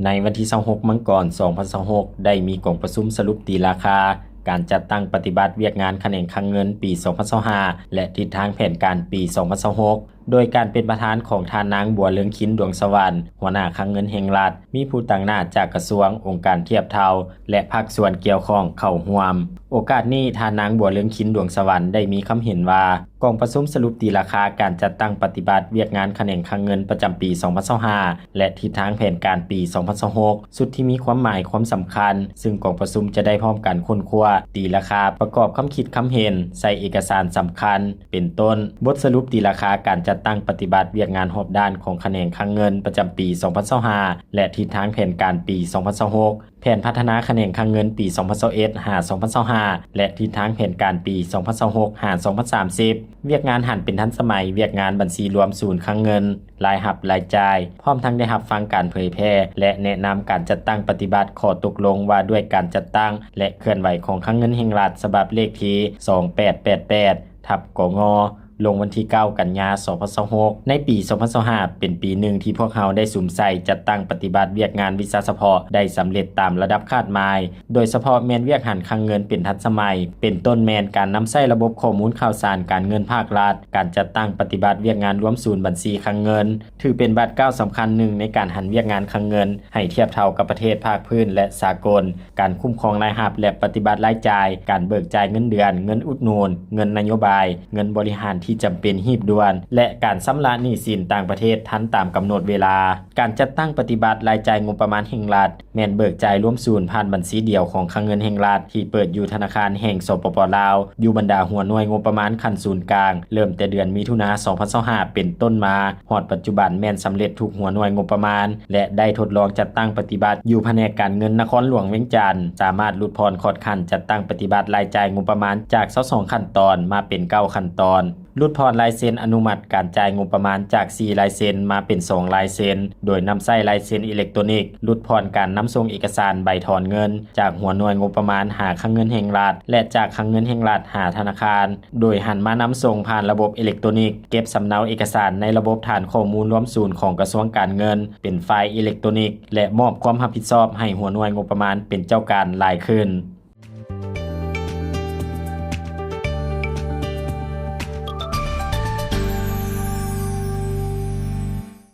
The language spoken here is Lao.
ໃນວັນທີຊາວຫົກ ມັງກອນ ສອງພັນຊາວຫົກ ໄດ້ມີກອງປະຊຸມສະຫຼຸບຕີລາຄາການຈັດຕັ້ງປະຕິບັດວຽກງານຂະແໜງຄັງເງິນປີສອງພັນຊາວຫ້າ ແລະ ທິດທາງແຜນການປີສອງພັນຊາວຫົກ ໂດຍການເປັນປະທານຂອງທ່ານນາງ ບົວເລືອງຄິນ ດວງສະຫວັນ ຫົວໜ້າຄັງເງິນແຫ່ງລັດ, ມີຜູ້ຕາງໜ້າຈາກກະຊວງ, ອົງການທຽບເທົ່າ ແລະ ພາກສ່ວນກ່ຽວຂ້ອງເຂົ້າຮ່ວມ. ໂອກາດນີ້, ທ່ານນາງ ບົວເລືອງຄິນ ດວງສະຫວັນ ໄດ້ມີຄຳເຫັນວ່າ ກອງປະຊຸມສະຫຼຸບຕີລາຄາການຈັດຕັ້ງປະຕິບັດວຽກງານຂະແໜງຄັງເງິນປະຈຳປີສອງພັນຊາວຫ້າ ແລະ ທິດທາງແຜນການປີສອງພັນຊາວຫົກ ຊຸດທີ່ມີຄວາມໝາຍຄວາມສຳຄັນ, ຊຶ່ງກອງປະຊຸມຈະໄດ້ພ້ອມກັນຄົ້ນຄວ້າ, ຕີລາຄາ, ປະກອບຄຳຄິດຄຳເຫັນ, ໃສ່ເອກະສານສຳຄັນ ເປັນຕົ້ນ ບົດສະຫຼຸບຕີລາຄາການຈັດຕັ້ງປະຕິບັດວຽກງານຮອບດ້ານຂອງຂະແໜງຄັງເງິນປະຈຳປີສອງພັນຊາວຫ້າ ແລະ ທິດທາງແຜນການປີສອງພັນຊາວຫົກ, ແຜນພັດທະນາຂະແໜງຄັງເງິນປີສອງພັນຊາວເອັດ ຫາ ສອງພັນຊາວຫ້າ ແລະ ທິດທາງແຜນການປີສອງພັນຊາວຫົກ ຫາ ສອງພັນສາມສິບ, ວຽກງານຫັນເປັນທັນສະໄໝ, ວຽກງານບັນຊີລວມສູນຄັງເງິນ, ລາຍຮັບ, ລາຍຈ່າຍ, ພ້ອມທັງໄດ້ຮັບຟັງການເຜີຍແຜ່ ແລະ ແນະນຳການຈັດຕັ້ງປະຕິບັດຂໍ້ຕົກລົງວ່າດ້ວຍການຈັດຕັ້ງ ແລະ ເຄື່ອນໄຫວຂອງຄັງເງິນແຫ່ງລັດ ສະບັບເລກທີສອງແປດແປດແປດ ທັບ ກງ ລົງວັນທີເກົ້າ ກັນຍາ ສອງພັນຊາວຫົກ. ໃນປີສອງພັນຊາວຫ້າ ເປັນປີໜຶ່ງທີ່ພວກເຮົາໄດ້ສຸມໃສ່ຈັດຕັ້ງປະຕິບັດວຽກງານວິຊາສະເພາະໄດ້ສຳເລັດຕາມລະດັບຄາດໝາຍ, ໂດຍສະເພາະແມ່ນວຽກຫັນຄັງເງິນເປັນທັນສະໄໝ, ເປັນຕົ້ນແມ່ນການນຳໃຊ້ລະບົບຂໍ້ມູນຂ່າວສານການເງິນພາກລັດ, ການຈັດຕັ້ງປະຕິບັດວຽກງານລວມສູນບັນຊີຄັງເງິນ, ຖືເປັນບາດກ້າວສຳຄັນໜຶ່ງໃນການຫັນວຽກງານຄັງເງິນໃຫ້ທຽບເທົ່າກັບປະເທດພາກພື້ນ ແລະ ສາກົນ, ການຄຸ້ມຄອງລາຍຮັບ ແລະ ປະຕິບັດລາຍຈ່າຍ, ການເບີກຈ່າຍເງິນເດືອນ, ເງິນອຸດໜູນ, ເງິນນະໂຍບາຍ, ເງິນບໍລິຫານທີ່ຈຳເປັນຮີບດ່ວນ ແລະ ການຊຳລະໜີ້ສິນຕ່າງປະເທດທັນຕາມກຳນົດເວລາ. ການຈັດຕັ້ງປະຕິບັດລາຍຈ່າຍງົບປະມານແຫ່ງລັດ ແມ່ນເບີກຈ່າຍລວມສູນຜ່ານບັນຊີດຽວຂອງຄັງເງິນແຫ່ງລັດ ທີ່ເປີດຢູ່ທະນາຄານແຫ່ງ ສປປ ລາວ ຢູ່ບັນດາຫົວໜ່ວຍງົບປະມານຂັ້ນສູນກາງ, ເລີ່ມແຕ່ເດືອນມິຖຸນາ ສອງພັນຊາວຫ້າ ເປັນຕົ້ນມາ ຮອດປັດຈຸບັນແມ່ນສຳເລັດທຸກຫົວໜ່ວຍງົບປະມານ ແລະ ໄດ້ທົດລອງຈັດຕັ້ງປະຕິບັດຢູ່ພະແນກການເງິນນະຄອນຫຼວງວຽງຈັນ, ສາມາດຫຼຸດຜ່ອນຂອດຂັ້ນຈັດຕັ້ງປະຕິບັດລາຍຈ່າຍງົບປະມານຈາກຊາວສອງຂັ້ນຕອນມາເປັນເກົ້າຂັ້ນຕອນ, ຫຼຸດຜ່ອນລາຍເຊັນອະນຸມັດການຈ່າຍງົບປະມານຈາກສີ່ລາຍເຊັນມາເປັນສອງລາຍເຊັນ ໂດຍນຳໃຊ້ລາຍເຊັນອີເລັກໂຕນິກ, ຫຼຸດຜ່ອນການນຳສົ່ງເອກະສານໃບຖອນເງິນຈາກຫົວໜ່ວຍງົບປະມານຫາຄັງເງິນແຫ່ງລັດ ແລະ ຈາກຄັງເງິນແຫ່ງລັດຫາທະນາຄານ, ໂດຍຫັນມານຳສົ່ງຜ່ານລະບົບອີເລັກໂຕນິກ, ເກັບສຳເນົາເອກະສານໃນລະບົບຖານຂໍ້ມູນລວມສູນຂອງກະຊວງການເງິນເປັນໄຟລ໌ອີເລັກໂຕນິກ ແລະ ມອບຄວາມຮັບຜິດຊອບໃຫ້ຫົວໜ່ວຍງົບປະມານເປັນເຈົ້າການຫຼາຍຂຶ້ນ.